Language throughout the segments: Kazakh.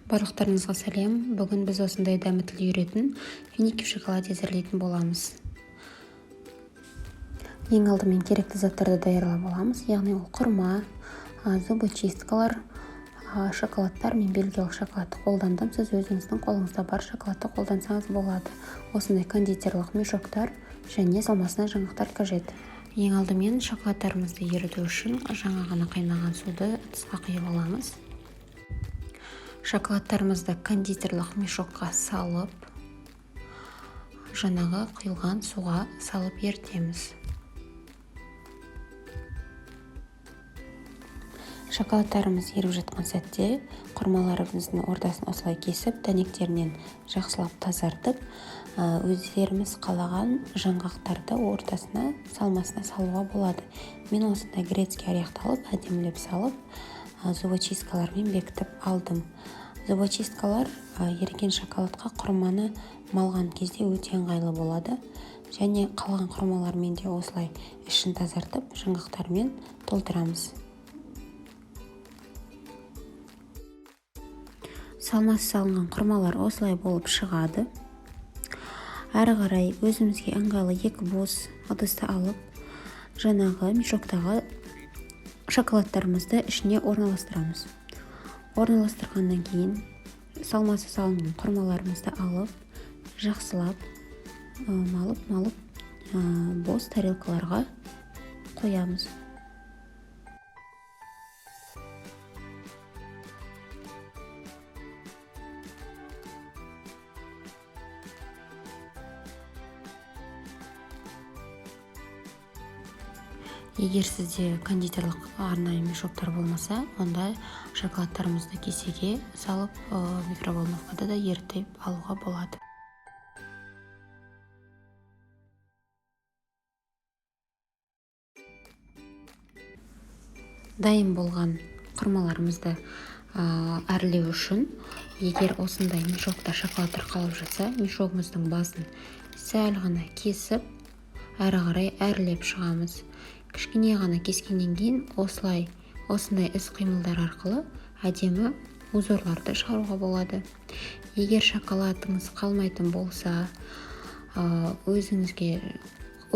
Барлықтарыңызға сәлем! Бүгін біз осындай дәмі тіл үйіретін финики в шоколаде әзірлейтін боламыз. Ең алдымен керекті заттарды даярлап аламыз, яғни ол құрма, зубочисткалар, шоколадтар. Мен бельгиялық шоколадты қолдандым, сіз өзіңіздің қолыңызда бар шоколадты қолдансаңыз болады. Осындай кондитерлік мешоктар және салмасына жаңғақтар қажет. Ең алдымен шоколадтарымызды еріту үшін жаңа ғана қайнаған суды ыдысқа құйып аламыз. Шоколадтарымызды кондитерлік мешокқа салып, жаңағы құйылған суға салып ерітеміз. Шоколадтарымыз еріп жатқан сәтте құрмаларымыздың ортасын осылай кесіп, дәнектерінен жақсылап тазартып, өздеріміз қалаған жаңғақтарды ортасына, салмасына салуға болады. Мен осындай грецкий орехты алып, әдемілеп салып, зубочисткалармен бекітіп алдым. Зубочисткалар еріген шоколадқа құрманы малған кезде өте ыңғайлы болады. Және қалған құрмалармен де осылай ішін тазартып, жаңғақтармен толтырамыз. Салмасы салынған құрмалар осылай болып шығады. Әрі қарай өзімізге ыңғайлы екі бос ыдысты алып, жаңағы мешоктағы шоколадтарымызды ішіне орналастырамыз. Орналастырғаннан кейін салмасы салынған құрмаларымызды алып, жақсылап малып-малып бос тарелкаларға қоямыз. Егер сізде кондитерлік арнайы мешоктар болмаса, онда шоколадтарымызды кесеге салып, микроволновкада да ерітіп алуға болады. Дайын болған құрмаларымызды әрлеу үшін, егер осындай мешокта шоколадтар қалып жатса, мешогымыздың басын сәл ғана кесіп, әрі қарай әрлеп шығамыз. Кішкене ғана кескеннен кейін осылай, осындай іс қимылдар арқылы әдемі узорларды шығаруға болады. Егер шоколадыңыз қалмайтын болса, өзіңізге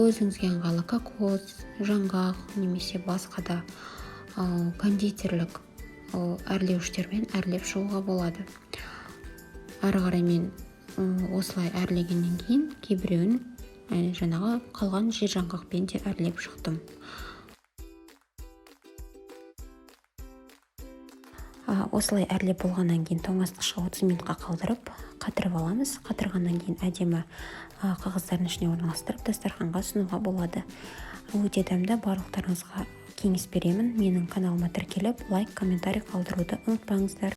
ыңғайлы кокос, жаңғақ немесе басқа да кондитерлік әрлеуіштермен әрлеп шығуға болады. Әрі қарай мен осылай әрлегеннен кейін кейбіреуін жаңағы қалған жер жаңғақпен де әрлеп шықтым. Осылай әрлеп болғаннан кейін тоңазытқышқа 30 минутқа қалдырып, қатырып аламыз. Қатырғаннан кейін әдемі қағаздардың ішіне орналастырып, дастарханға ұсынуға болады. Өте дәмді, барлықтарыңызға кеңес беремін. Менің каналыма тіркеліп, лайк, комментарий қалдыруды ұмытпаңыздар.